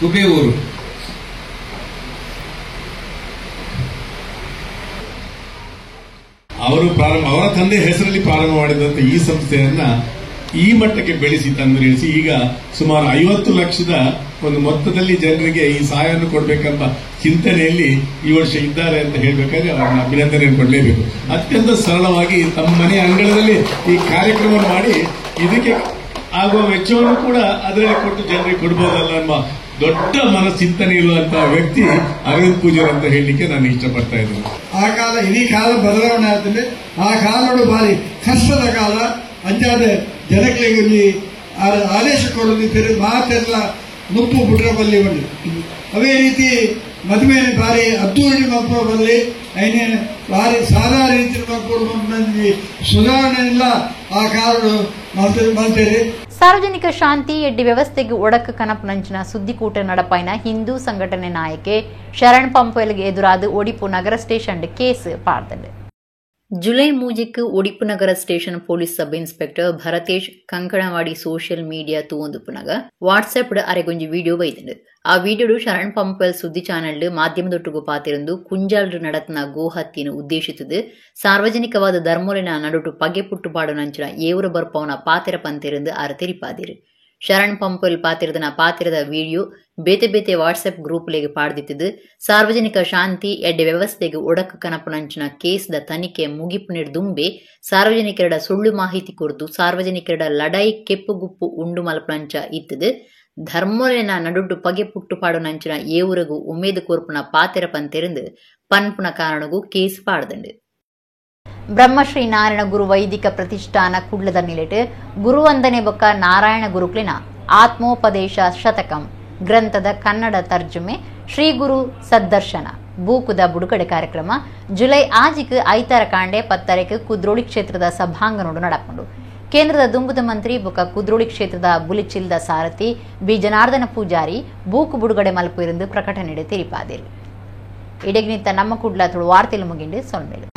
Kubevoor. ಅವರು ಪ್ರಾರಂಭ ಅವರ ತಂದೆ ಹೆಸರಲ್ಲಿ ಪ್ರಾರಂಭ ಮಾಡಿದಂತ ಈ ಸಂಸ್ಥೆಯನ್ನ ಈ ಮಟ್ಟಕ್ಕೆ ಬೆಳೆಸಿ ತಂದು ನಿಲ್ಲಿಸಿ ಈಗ ಸುಮಾರು 50 ಲಕ್ಷದ ಒಂದು ಮೊತ್ತದಲ್ಲಿ ಜನರಿಗೆ ಈ ಸಹಾಯವನ್ನು ಕೊಡಬೇಕೆಂಬ ಚಿಂತನೆಯಲ್ಲಿ ಈ ವರ್ಷ ಇದ್ದಾರೆ ಅಂತ ಹೇಳಬೇಕಾದ್ರೆ ಅವರನ್ನ ಅಭಿನಂದನೆ ಕೊಡಲೇಬೇಕು. ಅತ್ಯಂತ ಸರಳವಾಗಿ ತಮ್ಮ ಮನೆಯ ಅಂಗಳದಲ್ಲಿ ಈ ಕಾರ್ಯಕ್ರಮ ಮಾಡಿ ಇದಕ್ಕೆ ಆಗುವ ವೆಚ್ಚವನ್ನು ಕೂಡ ಅದರಲ್ಲಿ ಕೊಟ್ಟು ಜನರಿಗೆ ಕೊಡಬಹುದಲ್ಲ ಎಂಬ ದೊಡ್ಡ ಮನಸ್ಸಿಂತನೆ ಇರುವಂತಹ ವ್ಯಕ್ತಿ ಅರವಿಂದ್ ಪೂಜಾರಿ ಅಂತ ಹೇಳಲಿಕ್ಕೆ ನಾನು ಇಷ್ಟಪಡ್ತಾ ಇದ್ದೇನೆ. ಆ ಕಾಲ ಇಡೀ ಕಾಲ ಬದಲಾವಣೆ ಆಗ್ತದೆ. ಆ ಕಾಲೋಡು ಭಾರಿ ಕಷ್ಟದ ಕಾಲ. ಅಂಚಾದ ಜನಗಳಿಗೆ ಆದೇಶ ಕೊಡಲಿದ್ದೀರಿ ಮಾತೆಲ್ಲ ನುಪ್ಪು ಬಿಟ್ರೆ ಬಲ್ಲಿ ಒಂದು ಅದೇ ರೀತಿ ಮದುವೆ ಭಾರಿ ಅದ್ದೂರಿ ಮಕ್ಕಳು ಬರಲಿ ಐನೇ ಭಾರಿ ಸಾಧಾರಣ ರೀತಿ ಮಕ್ಕಳು ಸುಧಾರಣೆ ಇಲ್ಲ ಆ ಕಾರಣ ಮಾಡ್ತೇವೆ. ಸಾರ್ವಜನಿಕ ಶಾಂತಿ ಎಡ್ಡಿ ವ್ಯವಸ್ಥೆಗೆ ಒಡಕ ಕನಪನಂಚಿನ ಸುದ್ದಿಕೂಟ ನಡಪಾಯಿನ ಹಿಂದೂ ಸಂಘಟನೆ ನಾಯಕೆ ಶರಣ್ ಪಂಪೆಲ್ಗೆ ಎದುರಾದ ಒಡಿಪು ನಗರ ಸ್ಟೇಷನ್ ಕೇಸ್ ಪಾಡ್ದಂಡು. ಜುಲೈ 3ಕ್ಕೆ ಒಡಿಪು ನಗರ station police sub inspector Bharatesh Kankanawadi social media ತೂವೊಂದುಪ್ಪುನಗ WhatsApp ಅರೆಗೊಂಜಿ video ಬೈದಂಡು. ಆ ವಿಡಿಯೋಡು ಶರಣ್ ಪಂಪೆಲ್ ಸುದ್ದಿ ಚಾನೆಲ್ ಮಾಧ್ಯಮದೊಟ್ಟುಗು ಪಾತಿರಂದು ಕುಂಜಾಲ್ಡು ನಡತ್ನ ಗೋಹತ್ಯೆಯನ್ನು ಉದ್ದೇಶಿಸಿದ್ದು ಸಾರ್ವಜನಿಕವಾದ ಧರ್ಮೊಲೆನ ನಡುಟು ಪಗೆ ಪುಟ್ಟು ಪಾಡುನಂಚಿನ ಏವರ ಬರ್ಪವನ ಪಾತಿರ ಪಂತಿರಂದು ಆರ ತೆರಿಪಾದಿರು. ಶರಣ್ ಪಂಪೆಲ್ ಪಾತಿರದನ ಪಾತಿರದ ವಿಡಿಯೋ ಬೇತೆ ಬೇತೆ ವಾಟ್ಸ್ಆಪ್ ಗ್ರೂಪ್ಲೆಗೆ ಪಾಡ್ದಿತ್ತಿದ್ದು ಸಾರ್ವಜನಿಕ ಶಾಂತಿ ಎಡ್ಡೆ ವ್ಯವಸ್ಥೆಗೆ ಒಡಕ ಕನಪುನಂಚಿನ ಕೇಸ್ದ ತನಿಖೆ ಮುಗಿಪು ದುಂಬೆ ಸಾರ್ವಜನಿಕರಡ ಸುಳ್ಳು ಮಾಹಿತಿ ಕೊರ್ದು ಸಾರ್ವಜನಿಕರಡ ಲಡಾಯಿ ಕೆಪ್ಪುಗುಪ್ಪು ಉಂಡು ಮಲ್ಪನಂಚ ಇತ್ತದು ಧರ್ಮೊಲೆನ ನಡುಟು ಪಗೆ ಪುಟ್ಟು ಪಾಡುನಂಚಿನ ಏವುರಗು ಉಮೇದು ಕೋರ್ಪುನ ಪಾತಿರ ಪಂತೆರಂದು ಪನ್ಪುನ ಕಾರಣಗೂ ಕೇಸ್ ಪಾಡ್ದಂಡು. ಬ್ರಹ್ಮಶ್ರೀ ನಾರಾಯಣ ಗುರು ವೈದಿಕ ಪ್ರತಿಷ್ಠಾನ ಕುಡ್ಲದ ನಿಲೆಟ್ ಗುರುವಂದನೆ ಬೊಕ್ಕ ನಾರಾಯಣ ಗುರುಕ್ಲಿನ ಆತ್ಮೋಪದೇಶ ಶತಕಂ ಗ್ರಂಥದ ಕನ್ನಡ ತರ್ಜುಮೆ ಶ್ರೀ ಗುರು ಸದ್ದರ್ಶನ ಬೂಕುದ ಬುಡುಗಡೆ ಕಾರ್ಯಕ್ರಮ ಜುಲೈ 6ಕ್ಕೆ ಐತಾರ ಕಾಂಡೆ 10 ಕುದ್ರೋಳಿ ಕ್ಷೇತ್ರದ ಸಭಾಂಗಣೋಡು ನಡಪುಂಡು. ಕೇಂದ್ರದ ದುಂಬುದ ಮಂತ್ರಿ ಬೊಕ್ಕ ಕುದ್ರೋಳಿ ಕ್ಷೇತ್ರದ ಬುಲಿಚಿಲ್ದ ಸಾರಥಿ ಬಿ ಜನಾರ್ದನ ಪೂಜಾರಿ ಬೂಕು ಬುಡುಗಡೆ ಮಲ್ಪು ಪ್ರಕಟಣೆ ತೆರಿಪಾದಿರು. ಇಡಗ್ನಿತ್ತ ನಮ್ಮ ಕುಡ್ಲ ತುಳು ವಾರ್ತೆಲು ಮುಗಿಂಡು ಸೊಲ್ಮೇಲು.